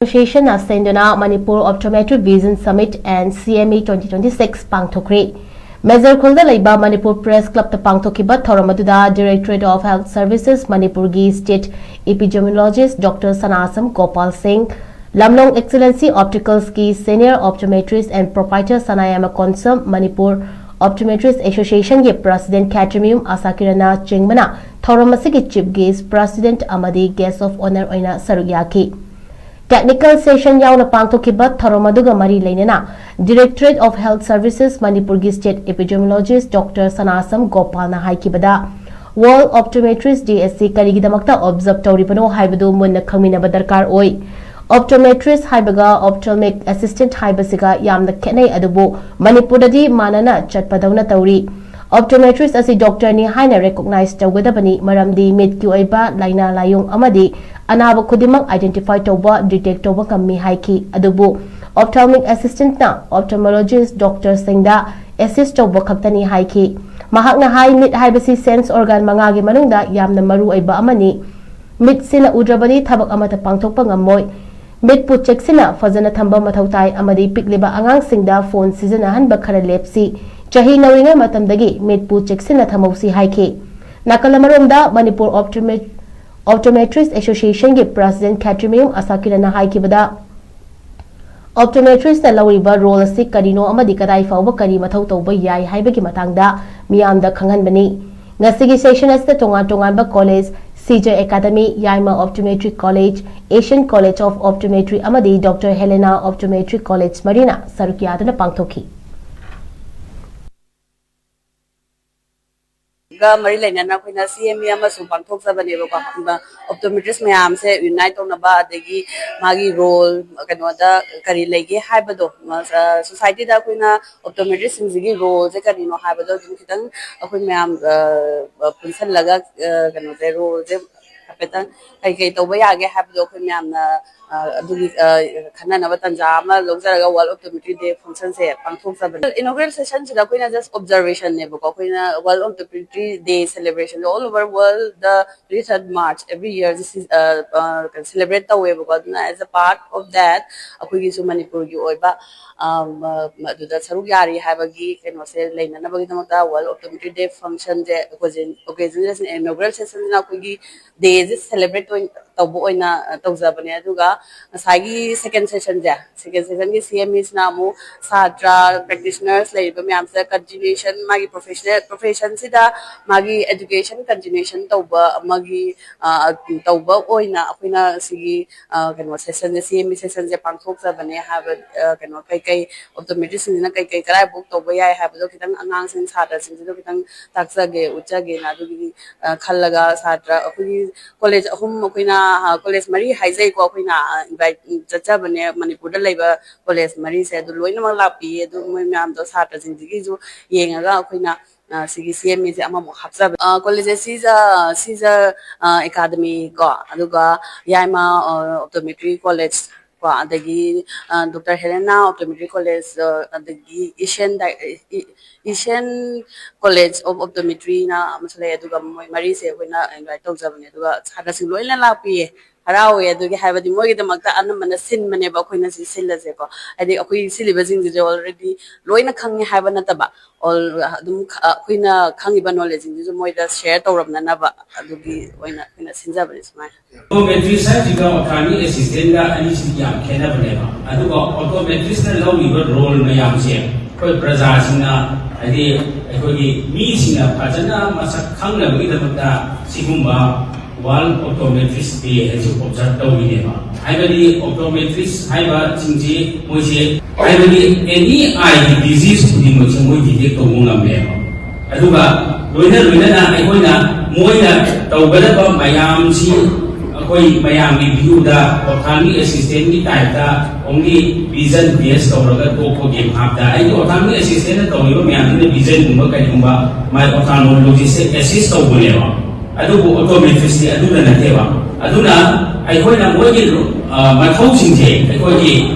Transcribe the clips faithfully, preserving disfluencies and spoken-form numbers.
ꯑꯦꯁꯣꯁꯤꯌꯦꯁꯟꯅ ꯁꯤꯟꯗꯨꯅ Manipur Optometry Vision Summit and C M E twenty twenty-six ꯄꯥꯡꯊꯣꯛꯈ꯭ꯔꯦ꯫ Major ꯈꯨꯜꯗ ꯂꯩꯕ ꯃꯅꯤꯄꯨꯔ ꯄ꯭ꯔꯦꯁ ꯀ꯭ꯂꯕꯇ ꯄꯥꯡꯊꯣꯛꯈꯤꯕ ꯊꯧꯔꯝ ꯑꯗꯨꯗ Directorate of Health Services ꯃꯅꯤꯄꯨꯔꯒꯤ State Epidemiologist Doctor ꯁꯅꯥꯁꯝ ꯒꯣꯄꯥꯜ ꯁꯤꯡ, ꯂꯝꯂꯣꯡ Excellency Opticalsꯀꯤ Senior Optometrist and Proprietor Sanayaima Konsam, Manipur Optometrist Associationꯒꯤ President ꯈꯦꯇ꯭ꯔꯤꯃꯌꯨꯝ ꯑꯁꯥꯀꯤꯔꯟꯅ ꯆꯤꯡꯕꯅ ꯊꯧꯔꯝ ꯑꯁꯤꯒꯤ Chief Guest, President ꯑꯃꯗꯤ Guest of Honour ꯑꯣꯏꯅ ꯁꯔꯨꯛ ꯌꯥꯈꯤ꯫ Technical session ꯌꯥꯎꯅ ꯄꯥꯡꯊꯣꯛꯈꯤꯕ ꯊꯧꯔꯝ ꯑꯗꯨꯒ ꯃꯔꯤ ꯂꯩꯅꯅ Directorate of Health Services ꯃꯅꯤꯄꯨꯔꯒꯤ State Epidemiologist Doctor ꯁꯅꯥꯁꯝ ꯒꯣꯄꯥꯜꯅ ꯍꯥꯏꯈꯤꯕꯗ, World Optometrist Day ꯑꯁꯤ ꯀꯔꯤꯒꯤꯗꯃꯛꯇ observe ꯇꯧꯔꯤꯕꯅꯣ ꯍꯥꯏꯕꯗꯨ ꯃꯨꯟꯅ ꯈꯪꯃꯤꯟꯅꯕ ꯗꯔꯀꯥꯔ ꯑꯣꯏ꯫ Optometrist ꯍꯥꯏꯕꯒ Ophthalmic Assistant ꯍꯥꯏꯕꯁꯤꯒ ꯌꯥꯝꯅ ꯈꯦꯠꯅꯩ, ꯑꯗꯨꯕꯨ ꯃꯅꯤꯄꯨꯔꯗꯗꯤ ꯃꯥꯟꯅꯅ ꯆꯠꯄꯗꯧꯅ ꯇꯧꯔꯤ꯫ Optometrist ꯑꯁꯤ doctorꯅꯤ ꯍꯥꯏꯅ recognize ꯇꯧꯒꯗꯕꯅꯤ, ꯃꯔꯝꯗꯤ ꯃꯤꯠꯀꯤ ꯑꯣꯏꯕ ꯂꯥꯏꯅꯥ ꯂꯥꯏꯌꯣꯡ ꯑꯃꯗꯤ ꯑꯅꯥꯕ ꯈꯨꯗꯤꯡꯃꯛ identify ꯇꯧꯕ, detect ꯇꯧꯕ ꯉꯝꯃꯤ ꯍꯥꯏꯈꯤ꯫ ꯑꯗꯨꯕꯨ Ophthalmic Assistantꯅ Ophthalmologist doctorꯁꯤꯡꯗ assist ꯇꯧꯕ ꯈꯛꯇꯅꯤ ꯍꯥꯏꯈꯤ꯫ ꯃꯍꯥꯛꯅ ꯍꯥꯏ, ꯃꯤꯠ ꯍꯥꯏꯕꯁꯤ sense organ ꯃꯉꯥꯒꯤ ꯃꯅꯨꯡꯗ ꯌꯥꯝꯅ ꯃꯔꯨ ꯑꯣꯏꯕ ꯑꯃꯅꯤ꯫ ꯃꯤꯠꯁꯤꯅ ꯎꯗ꯭ꯔꯕꯗꯤ ꯊꯕꯛ ꯑꯃꯠꯇ ꯄꯥꯡꯊꯣꯛꯄ ꯉꯝꯃꯣꯏ꯫ ꯃꯤꯠꯄꯨ ꯆꯦꯛꯁꯤꯟꯅ ꯐꯖꯅ ꯊꯝꯕ ꯃꯊꯧ ꯇꯥꯏ ꯑꯃꯗꯤ ꯄꯤꯛꯂꯤꯕ ꯑꯉꯥꯡꯁꯤꯡꯗ phone ꯁꯤꯖꯤꯟꯅꯍꯟꯕ ꯈꯔ ꯂꯦꯞꯁꯤ꯫ ꯆꯍꯤ ꯅꯧꯔꯤꯉꯩ ꯃꯇꯝꯗꯒꯤ ꯃꯤꯠꯄꯨ ꯆꯦꯛꯁꯤꯟꯅ ꯊꯝꯍꯧꯁꯤ ꯍꯥꯏꯈꯤ꯫ ꯅꯥꯀꯜ ꯑꯃꯔꯣꯝꯗ ꯃꯅꯤꯄꯨꯔ Optomet-, Optometrist Associationꯒꯤ President ꯈꯦꯇ꯭ꯔꯤꯃꯌꯨꯝ ꯑꯁꯥꯀꯤꯔꯟꯅ ꯍꯥꯏꯈꯤꯕꯗ, Optometristꯅ ꯂꯧꯔꯤꯕ role ꯑꯁꯤ ꯀꯔꯤꯅꯣ ꯑꯃꯗꯤ ꯀꯗꯥꯏ ꯐꯥꯎꯕ ꯀꯔꯤ ꯃꯊꯧ ꯇꯧꯕ ꯌꯥꯏ ꯍꯥꯏꯕꯒꯤ ꯃꯇꯥꯡꯗ ꯃꯤꯌꯥꯝꯗ ꯈꯪꯍꯟꯕꯅꯤ꯫ ꯉꯁꯤꯒꯤ session ꯑꯁꯤꯗ ꯇꯣꯉꯥꯟ ꯇꯣꯉꯥꯟꯕ college, C J Academy, Yaima Optometry College, Asian College of Optometry ꯑꯃꯗꯤ Doctor Helena Optometry College ꯃꯔꯤꯅ ꯁꯔꯨꯛ ꯌꯥꯗꯨꯅ ꯄꯥꯡꯊꯣꯛꯈꯤ꯫ ꯒ ꯃꯔꯤ ꯂꯩꯅꯅ ꯑꯩꯈꯣꯏꯅ C M E ꯑꯃꯁꯨ ꯄꯥꯡꯊꯣꯛꯆꯕꯅꯦꯕꯀꯣ꯫ ꯑꯗꯨꯒ optometrist ꯃꯌꯥꯝꯁꯦ unite ꯇꯧꯅꯕ, ꯑꯗꯒꯤ ꯃꯥꯒꯤ role ꯀꯩꯅꯣꯗ ꯀꯔꯤ ꯂꯩꯒꯦ ꯍꯥꯏꯕꯗꯣ, ꯑ, societyꯗ ꯑꯩꯈꯣꯏꯅ optometristꯁꯤꯡꯁꯤꯒꯤ roleꯁꯦ ꯀꯔꯤꯅꯣ ꯍꯥꯏꯕꯗꯣ ꯑꯗꯨꯝ ꯈꯤꯇꯪ ꯑꯩꯈꯣꯏ ꯃꯌꯥꯝ, ꯑ, ꯄꯨꯟꯁꯜꯂꯒ, ꯑ, ꯀꯩꯅꯣꯁꯦ, roleꯁꯦ ꯍꯥꯏꯐꯦꯠꯇꯪ ꯀꯩ ꯀꯩ ꯇꯧꯕ ꯌꯥꯒꯦ ꯍꯥꯏꯕꯗꯣ ꯑꯩꯈꯣꯏ ꯃꯌꯥꯝꯅ ꯑꯗꯨꯒꯤ ꯈꯟꯅꯅꯕ ꯇꯥꯟꯖꯥ ꯑꯃ ꯂꯧꯖꯔꯒ World Optometry Day function ꯁꯦ ꯄꯥꯡꯊꯣꯛꯆꯕꯅꯤ꯫ Inaugural session ꯁꯤꯗ ꯑꯩꯈꯣꯏꯅ just observation ꯅꯦꯕꯀꯣ꯫ ꯑꯩꯈꯣꯏꯅ World Optometry Day celebration all over world ꯗ twenty third March every year ꯁꯤ celebrate ꯇꯧꯋꯦꯕꯀꯣ꯫ ꯑꯗꯨꯅ as a part of that ꯑꯩꯈꯣꯏꯒꯤꯁꯨ ꯃꯅꯤꯄꯨꯔꯒꯤ ꯑꯣꯏꯕ ꯑꯗꯨꯗ ꯁꯔꯨꯛ ꯌꯥꯔꯤ ꯍꯥꯏꯕꯒꯤ ꯀꯩꯅꯣꯁꯦ ꯂꯩꯅꯅꯕꯒꯤꯗꯃꯛꯇ World Optometry Day function ꯁꯦ occasion inaugural session ꯁꯤꯅ ꯑꯩꯈꯣꯏꯒꯤ day ꯁꯦ celebrate ꯇꯧꯕ ꯑꯣꯏꯅ ꯇꯧꯖꯕꯅꯦ꯫ ꯑꯗꯨꯒ ꯉꯁꯥꯏꯒꯤ second session ꯁꯦ, second session ꯒꯤ C M E ꯁꯤꯅ ꯑꯃꯨꯛ ꯁꯥꯇ꯭ꯔ practitioners ꯂꯩꯔꯤꯕ ꯃꯌꯥꯝꯁꯤꯗ continuation, ꯃꯥꯒꯤ professional profession ꯁꯤꯗ ꯃꯥꯒꯤ education continuation ꯇꯧꯕ ꯑꯃꯒꯤ ꯇꯧꯕ ꯑꯣꯏꯅ ꯑꯩꯈꯣꯏꯅ ꯁꯤꯒꯤ ꯀꯩꯅꯣ session ꯁꯦ, C M E session ꯁꯦ ꯄꯥꯡꯊꯣꯛꯆꯕꯅꯦ ꯍꯥꯏꯕ꯫ ꯀꯩꯅꯣ ꯀꯩꯀꯩ optometrist ꯁꯤꯡꯁꯤꯅ ꯀꯩꯀꯩ ꯀꯗꯥꯏꯐꯥꯎ ꯇꯧꯕ ꯌꯥꯏ ꯍꯥꯏꯕꯗꯣ ꯈꯤꯇꯪ ꯑꯉꯥꯡꯁꯤꯡ ꯁꯥꯇ꯭ꯔꯁꯤꯡꯁꯤꯗ ꯈꯤꯇꯪ ꯇꯥꯛꯆꯒꯦ ꯎꯠꯆꯒꯦꯅ ꯑꯗꯨꯒꯤ ꯈꯜꯂꯒ ꯁꯥꯇ꯭ꯔ ꯑꯩꯈꯣꯏꯒꯤ college ꯑꯍꯨꯝ, ꯑꯩꯈꯣꯏꯅ college ꯃꯔꯤ ꯍꯥꯏꯖꯩꯀꯣ, ꯑꯩꯈꯣꯏꯅ invite ꯆꯠꯆꯕꯅꯦ ꯃꯅꯤꯄꯨꯔꯗ ꯂꯩꯕ college ꯃꯔꯤꯁꯦ꯫ ꯑꯗꯨ ꯂꯣꯏꯅꯃꯛ ꯂꯥꯛꯄꯤꯌꯦ꯫ ꯑꯗꯨ ꯃꯣꯏ ꯃꯌꯥꯝꯗꯣ ꯁꯥꯇ꯭ꯔꯁꯤꯡꯁꯤꯒꯤꯁꯨ ꯌꯦꯡꯉꯒ ꯑꯩꯈꯣꯏꯅ ꯁꯤꯒꯤ C M E ꯁꯦ ꯑꯃꯃꯨꯛ ꯍꯥꯞꯆꯕ꯫ College ꯁꯤꯖ ꯁꯤꯖ academy ꯀꯣ, ꯑꯗꯨꯒ ꯌꯥꯏꯃ optometry college ꯀꯣ, ꯑꯗꯒꯤ Doctor Helena Optometry College, ꯑꯗꯒꯤ Asian Asian College of Optometry ꯅ ꯑꯃꯁꯨ ꯂꯩ꯫ ꯑꯗꯨꯒ ꯃꯣꯏ ꯃꯔꯤꯁꯦ ꯑꯩꯈꯣꯏꯅ invite ꯇꯧꯖꯕꯅꯦ꯫ ꯑꯗꯨꯒ ꯁꯥꯇ꯭ꯔꯁꯤꯡ ꯂꯣꯏꯅ ꯂꯥꯛꯄꯤꯌꯦ, ꯍꯔꯥꯎꯋꯦ꯫ ꯑꯗꯨꯒꯤ ꯍꯥꯏꯕꯗꯤ ꯃꯣꯏꯒꯤꯗꯃꯛꯇ ꯑꯅꯝꯕꯅ ꯁꯤꯟꯕꯅꯦꯕ ꯑꯩꯈꯣꯏꯅ ꯁꯤ ꯁꯤꯜꯂꯁꯦꯀꯣ꯫ ꯍꯥꯏꯗꯤ ꯑꯩꯈꯣꯏ ꯁꯤꯜꯂꯤꯕꯁꯤꯡꯁꯤꯁꯨ already ꯂꯣꯏꯅ ꯈꯪꯉꯦ ꯍꯥꯏꯕ ꯅꯠꯇꯕ, ꯑꯗꯨꯝ ꯑꯩꯈꯣꯏꯅ ꯈꯪꯉꯤꯕ knowledge ꯁꯤꯡꯗꯨꯁꯨ ꯃꯣꯏꯗ share ꯇꯧꯔꯝꯅꯅꯕ ꯑꯗꯨꯒꯤ ꯑꯣꯏꯅ ꯑꯩꯈꯣꯏꯅ ꯁꯤꯟꯖꯕꯅꯦ ꯁꯨꯃꯥꯏꯅ꯫ Optometrist ꯍꯥꯏꯁꯤꯒ ophthalmic assistant ꯒ ꯑꯅꯤꯁꯤꯗꯤ ꯌꯥꯝ ꯈꯦꯠꯅꯕꯅꯦꯕ꯫ ꯑꯗꯨꯒ optometrist ꯅ ꯂꯧꯔꯤꯕ role ꯃꯌꯥꯝꯁꯦ ꯑꯩꯈꯣꯏ ꯄ꯭ꯔꯖꯥꯁꯤꯡꯅ, ꯍꯥꯏꯗꯤ ꯑꯩꯈꯣꯏꯒꯤ ꯃꯤꯁꯤꯡꯅ ꯐꯖꯅ ꯃꯁꯛ ꯈꯪꯅꯕꯒꯤꯗꯃꯛꯇ ꯁꯤꯒꯨꯝꯕ World Optometrist Day ꯍꯥꯏꯁꯤ observe ꯇꯧꯔꯤꯅꯦꯕ꯫ ꯍꯥꯏꯕꯗꯤ optometrist ꯍꯥꯏꯕꯁꯤꯡꯁꯤ ꯃꯣꯏꯁꯦ, ꯍꯥꯏꯕꯗꯤ any eye ꯒꯤ disease ꯈꯨꯗꯤꯡꯃꯛꯁꯦ ꯃꯣꯏ detect ꯇꯧꯕ ꯉꯝꯃꯦꯕ꯫ ꯑꯗꯨꯒ ꯂꯣꯏꯅ ꯂꯣꯏꯅꯅ ꯑꯩꯈꯣꯏꯅ ꯃꯣꯏꯅ ꯇꯧꯒꯗꯕ ꯃꯌꯥꯝꯁꯤ ꯑꯩꯈꯣꯏ ꯃꯌꯥꯝꯒꯤ view ꯗ ophthalmic assistant ꯀꯤ type ꯇ only vision test ꯇꯧꯔꯒ ꯇꯣꯛꯄꯒꯤ ꯚꯥꯞꯇ, ꯑꯩꯒꯤ ophthalmic assistant ꯅ ꯇꯧꯔꯤꯕ ꯃꯌꯥꯝꯁꯤꯅ vision ꯒꯨꯝꯕ ꯀꯩꯒꯨꯝꯕ my ophthalmologist ꯁꯦ assist ꯇꯧꯕꯅꯦꯕ꯫ ꯑꯗꯨꯕꯨ ꯑꯣꯞꯇꯣꯃꯦꯇ꯭ꯔꯤꯁꯇꯤ ꯑꯗꯨꯗ ꯅꯠꯇꯦꯕ꯫ ꯑꯗꯨꯅ ꯑꯩꯈꯣꯏꯅ ꯃꯣꯏꯒꯤ ꯑ, ꯃꯊꯧꯁꯤꯡꯁꯦ ꯑꯩꯈꯣꯏꯒꯤ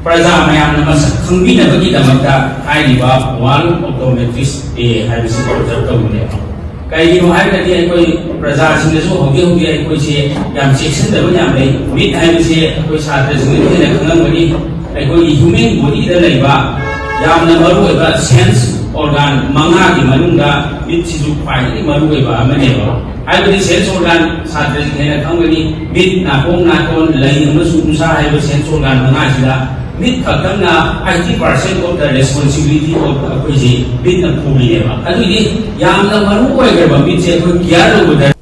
ꯄ꯭ꯔꯖꯥ ꯃꯌꯥꯝꯅ ꯃꯁꯛ ꯈꯪꯕꯤꯅꯕꯒꯤꯗꯃꯛꯇ ꯍꯥꯏꯔꯤꯕ ꯋꯥꯔꯜ ꯑꯣꯞꯇꯣꯃꯦꯇ꯭ꯔꯤꯁ ꯗꯦ ꯍꯥꯏꯕꯁꯤ ꯑꯣꯕꯖꯔꯕ ꯇꯧꯕꯅꯦꯕ꯫ ꯀꯩꯒꯤꯅꯣ ꯍꯥꯏꯔꯒꯗꯤ ꯑꯩꯈꯣꯏ ꯄ꯭ꯔꯖꯥꯁꯤꯡꯅꯁꯨ ꯍꯧꯖꯤꯛ ꯍꯧꯖꯤꯛ ꯑꯩꯈꯣꯏꯁꯦ ꯌꯥꯝ ꯆꯦꯛꯁꯤꯟꯗꯕ ꯌꯥꯝ ꯂꯩ꯫ ꯃꯤꯠ ꯍꯥꯏꯕꯁꯦ ꯑꯩꯈꯣꯏ ꯁꯥꯇ꯭ꯔꯁꯤꯡꯅꯁꯨ ꯍꯦꯟꯅ ꯈꯪꯂꯝꯒꯅꯤ꯫ ꯑꯩꯈꯣꯏꯒꯤ ꯍ꯭ꯌꯨꯃꯦꯟ ꯕꯣꯗꯤꯗ ꯂꯩꯕ ꯌꯥꯝꯅ ꯃꯔꯨꯑꯣꯏꯕ ꯁꯦꯟꯁ ꯑꯣꯔꯒꯥꯟ ꯃꯉꯥꯒꯤ ꯃꯅꯨꯡꯗ ꯃꯤꯠꯁꯤꯁꯨ ꯈ꯭ꯋꯥꯏꯗꯒꯤ ꯃꯔꯨꯑꯣꯏꯕ ꯑꯃꯅꯦꯕ꯫ ꯍꯥꯏꯕꯗꯤ ꯁꯦꯟꯁ ꯑꯣꯔꯒꯥꯟ ꯁꯥꯇ꯭ꯔꯁꯤꯡ ꯍꯦꯟꯅ ꯈꯪꯒꯅꯤ꯫ ꯃꯤꯠ, ꯅꯥꯀꯣꯡ, ꯅꯥꯇꯣꯟ, ꯂꯩ ꯑꯃꯁꯨꯡ ꯎꯟꯁꯥ ꯍꯥꯏꯕ ꯁꯦꯟꯁ ꯑꯣꯔꯒꯥꯟ ꯃꯉꯥꯁꯤꯗ ꯃꯤꯠ ꯈꯛꯇꯪꯅ eighty percent of the responsibility of ꯑꯩꯈꯣꯏꯁꯤ ꯃꯤꯠꯅ ꯄꯨꯔꯤꯅꯦꯕ꯫ ꯑꯗꯨꯒꯤ ꯌꯥꯝꯅ ꯃꯔꯨ ꯑꯣꯏꯈ꯭ꯔꯕ ꯃꯤꯠꯁꯦ ꯑꯩꯈꯣꯏ ꯀꯤꯌꯔ ꯂꯧꯕꯗ